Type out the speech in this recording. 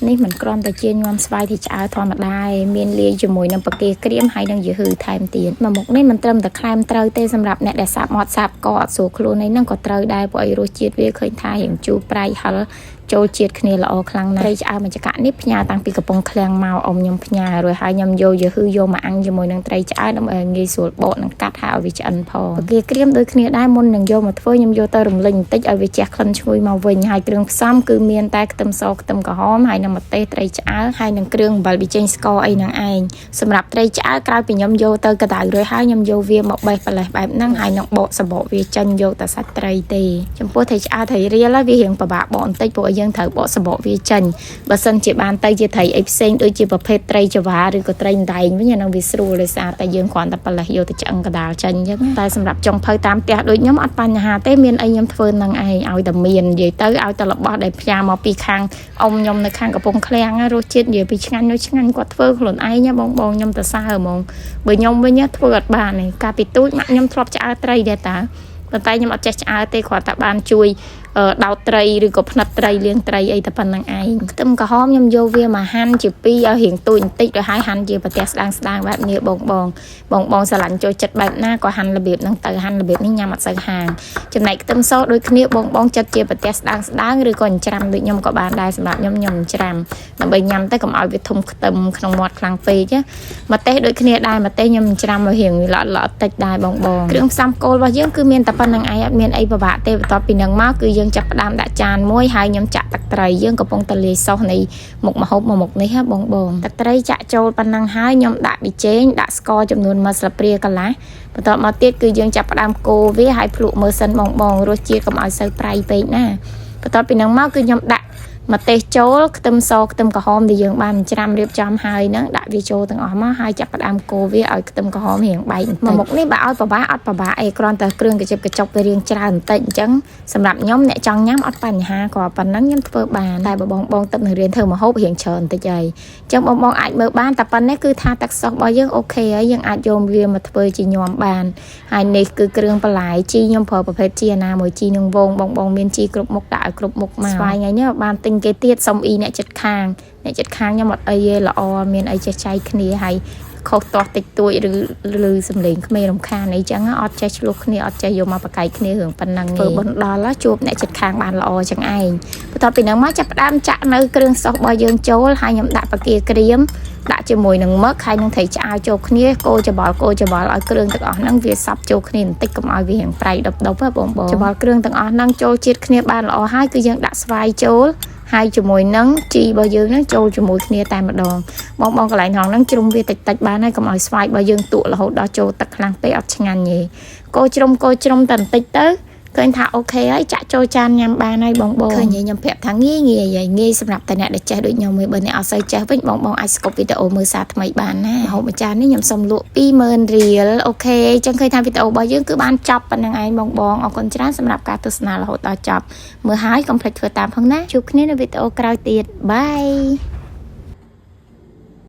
នេះមិនគ្រាន់តែជាញាំស្វាយទីឆ្អើធម្មតាឯងមានលាយជាមួយនឹងបង្គាក្រៀមហើយនឹងយឺហឺថែមទៀតមួយមុខនេះមិនត្រឹមតែក្លែមត្រូវទេសម្រាប់អ្នកដែលសាបមាត់សាបកអត់ស្រួលខ្លួនអីហ្នឹងក៏ត្រូវដែរព្រោះអីរសជាតិវាឃើញថារៀងជូរប្រៃហិលចូលជាតិគ្នាល្អខ្លាំងណាស់ត្រីឆ្អើមួយចង្កាក់នេះផ្ញើតាំងពីកំពង់ឃ្លាំងមកអ៊ំខ្ញុំផ្ញើរួចហើយខ្ញុំយកយឺហឺយកមកអាំងជាមួយនឹងត្រីឆ្អើដើម្បីឲ្យងាយស្រួលបកនិងកាត់ហើយឲ្យវាឆ្អិនផងបង្គាក្រៀមដូចគ្នាដែរមុននឹងយកមកធ្វើខ្ញុំយកទៅរំលីងបន្តិចឲ្យវាជះក្លិនឈ្ងុយមកវិញហើយគ្រឿងផ្សំគឺមានតែខ្ទឹមសខ្ទឹមក្រហមហើយនិងម្ទេសត្រីឆ្អើហើយនិងគ្រឿងអំបិលប៊ីចេងស្ករអីហ្នឹងឯងសម្រាប់ត្រីឆ្អើក្រោយពីខ្ញុំយកទៅក្តៅរួចហើយខ្ញុំយកវាមកបេះប្រលេះបែបហ្នឹងហើយនឹងបកសបកវាចេញយកតែសាច់ត្រីទេចំពោះត្រីឆ្អើត្រីរៀលវារៀងពិបាកបកបន្តិចព្រោះយើងត្រូវបកសបកវាចេញបើសិនជាបានទៅជាត្រីអីផ្សេងដូចជាប្រភេទត្រីចវាឬក៏ត្រីដែងវិញអាហ្នឹងវាស្រួលដោយសារតែយើងគ្រាន់តែប្រលេះយកទៅឆ្អឹងកដាលចេញអញ្ចឹងតែសម្រាប់ចុងភៅតាមផ្ទះដូចខ្ញុំអត់បញ្ហាទេមានអីខ្ញុំធ្វើនឹងឯងឲ្យតែមាននិយាយទៅឲ្យតែរបស់ដែលផ្ញើមកពីខាងអ៊ំខ្ញុំនៅខាងកំពង់ឃ្លាំងរសជាតិនិយាយពីឆ្ងាញ់នោះឆ្ងាញ់គាត់ធ្វើខ្លួនឯងបងបងខ្ញុំទៅសើហ្មងបើខ្ញុំវិញធ្វើអត់បានទេកាលពីទូចម៉ាក់ខ្ញុំធ្លាប់ឆ្អើត្រីដែរតាប៉ុន្តែខ្ញុំអត់ចេះឆ្អើទេគ្រាន់តែបានជួយដោតត្រីឬក៏ផ្និតត្រីលាងត្រីអីតែប៉ុណ្្នឹងឯងខ្ទឹមក្រហមខ្ញុំយកវាមកហាន់ជាពីរឲ្យរៀងទូចបន្តិចrồiហើយហាន់ជាប្រទេសស្ដាងស្ដាងបែបនេះបងបងបងបងស្រឡាញ់ចូលចិត្តបែបណាក៏ហាន់របៀបហ្នឹងទៅហាន់របៀបនេះញ៉ាំអត់សូវហាងចំណែកខ្ទឹមសដូចគ្នាបងបងចិត្តជាប្រទេសស្ដាងស្ដាងឬក៏ចិញ្ច្រាំដូចខ្ញុំក៏បានដែរសម្រាប់ខ្ញុំខ្ញុំចិញ្ច្រាំដើម្បីញ៉ាំទៅកុំឲ្យវាធំខ្ទឹមក្នុងមាត់ខ្លាំងពេកណាម្ទេសដូចគ្នាដែរម្ទេសខ្ញុំចិញ្ច្រាំឲ្យរៀងល្អល្អតិចដែរបងបងគ្រឿងផ្សំគោលរបស់យើងគឺមានតែប៉ុណ្្នឹងឯងអត់មានអីពិបាកទេបន្ទាប់ពីហ្នឹងមកគឺយើងចាប់ផ្ដើមដាក់ចានមួយហើយខ្ញុំចាក់ទឹកត្រីយើងកំពុងតែលាយសោសនៃមុខម្ហូបមួយមុខនេះហ៎បងបងទឹកត្រីចាក់ចូលប៉ុណ្ណឹងហើយខ្ញុំដាក់ប៊ីចេងដាក់ស្ករចំនួន1ស្លាបព្រាកន្លះបន្ទាប់មកទៀតគឺយើងចាប់ផ្ដើមកូរវាហើយភ្លក់មើលសិនបងបងរសជាតិកុំឲ្យសូវប្រៃពេកណាបន្ទាប់ពីហ្នឹងមកគឺខ្ញុំដាក់ម្ទេសចូលខ្ទឹមសខ្ទឹមក្រហមដែលយើងបានច្រាំរៀបចំហើយហ្នឹងដាក់វាចូលទាំងអស់មកហើយចាប់ផ្ដើមកូរវាឲ្យខ្ទឹមក្រហមរៀងបែកបន្តិចមួយមុខនេះបើឲ្យពិបាកអត់ពិបាកអីគ្រាន់តែគ្រឿងកញ្ជិបកញ្ចុកវារៀងច្រើនបន្តិចអញ្ចឹងសម្រាប់ខ្ញុំអ្នកចង់ញ៉ាំអត់បញ្ហាក៏ប៉ុណ្ណឹងខ្ញុំធ្វើបានតែបើបងបងទឹកនឹងរៀនធ្វើម្ហូបរៀងច្រើនបន្តិចហើយអញ្ចឹងបងបងអាចមើលបានតែប៉ុណ្ណេះគឺថាទឹកសុសរបស់យើង OK ហើយយើងអាចយកវាមកធ្វើជាញាំបានហើយនេះគឺគ្រឿងបន្លែជីខ្ញុំប្រើប្រភេទជីអាណាមួយជីនឹងវងបងបងមានជីគ្រប់មុខដាក់ឲ្យគ្រប់មុខមកស្វាយថ្ងៃនេះបានទិញគេទៀតសុំអ៊ីអ្នកចិត្តខាងអ្នកចិត្តខាងខ្ញុំអត់អីទេល្អមានអីចេះចែកគ្នាហើយខុសទាស់តិចតួចឬឬសំឡេងក្មេងរំខានអីចឹងអត់ចេះឆ្លោះគ្នាអត់ចេះយកមកប្រកែកគ្នារឿងប៉ុណ្ណឹងធ្វើបុណ្យដល់ជួបអ្នកចិត្តខាងបានល្អចឹងឯងបន្ទាប់ពីហ្នឹងមកចាប់ផ្ដើមចាក់នៅគ្រឿងសុសរបស់យើងចូលហើយខ្ញុំដាក់បង្គាក្រៀមដាក់ជាមួយនឹងមឹកហើយនឹងត្រីឆ្អើរចូលគ្នាកូរច្បល់កូរច្បល់ឲ្យគ្រឿងទាំងអស់ហ្នឹងវាសព្វចូលគ្នាបន្តិចកុំឲ្យវារៀងប្រៃដប់ដប់ហ៎បងបងច្បល់គ្រឿងទាំងអស់ហ្នឹងចូលជាតិគ្នាបានល្អហើយគឺយើងដាក់ស្វាយចូលហើយជាមួយនឹងជីរបស់យើងហ្នឹងចូលជាមួយគ្នាតែម្ដងបងបងកន្លែងហ្នឹងជ្រុំវាតិចតិចបានហើយកុំឲ្យស្វាយរបស់យើងទក់រហូតដល់ចូលទឹកខ្លាំងពេកអត់ឆ្ងាញ់ទេកូរជ្រុំកូរជ្រុំតែបន្តិចទៅឃើញថា OK ហើយចាក់ចូលចានញ៉ាំបានហើយបងបងឃើញខ្ញុំប្រាប់ថាងាយងាយហើយងាយសម្រាប់តែអ្នកដែលចេះដូចខ្ញុំមួយបើអ្នកអត់សូវចេះវិញបងបងអាចស្គប់វីដេអូមើលសារថ្មីបានណាម្ហូបមួយចាននេះខ្ញុំសុំលក់20000រៀល OK ចឹងឃើញថាវីដេអូរបស់យើងគឺបានចប់ប៉ុណ្្នឹងឯងបងបងអរគុណច្រើនសម្រាប់ការទស្សនារហូតដល់ចប់មើលហើយកុំភ្លេចធ្វើតាមផងណាជួបគ្នានៅវីដេអូក្រោយទៀត bye.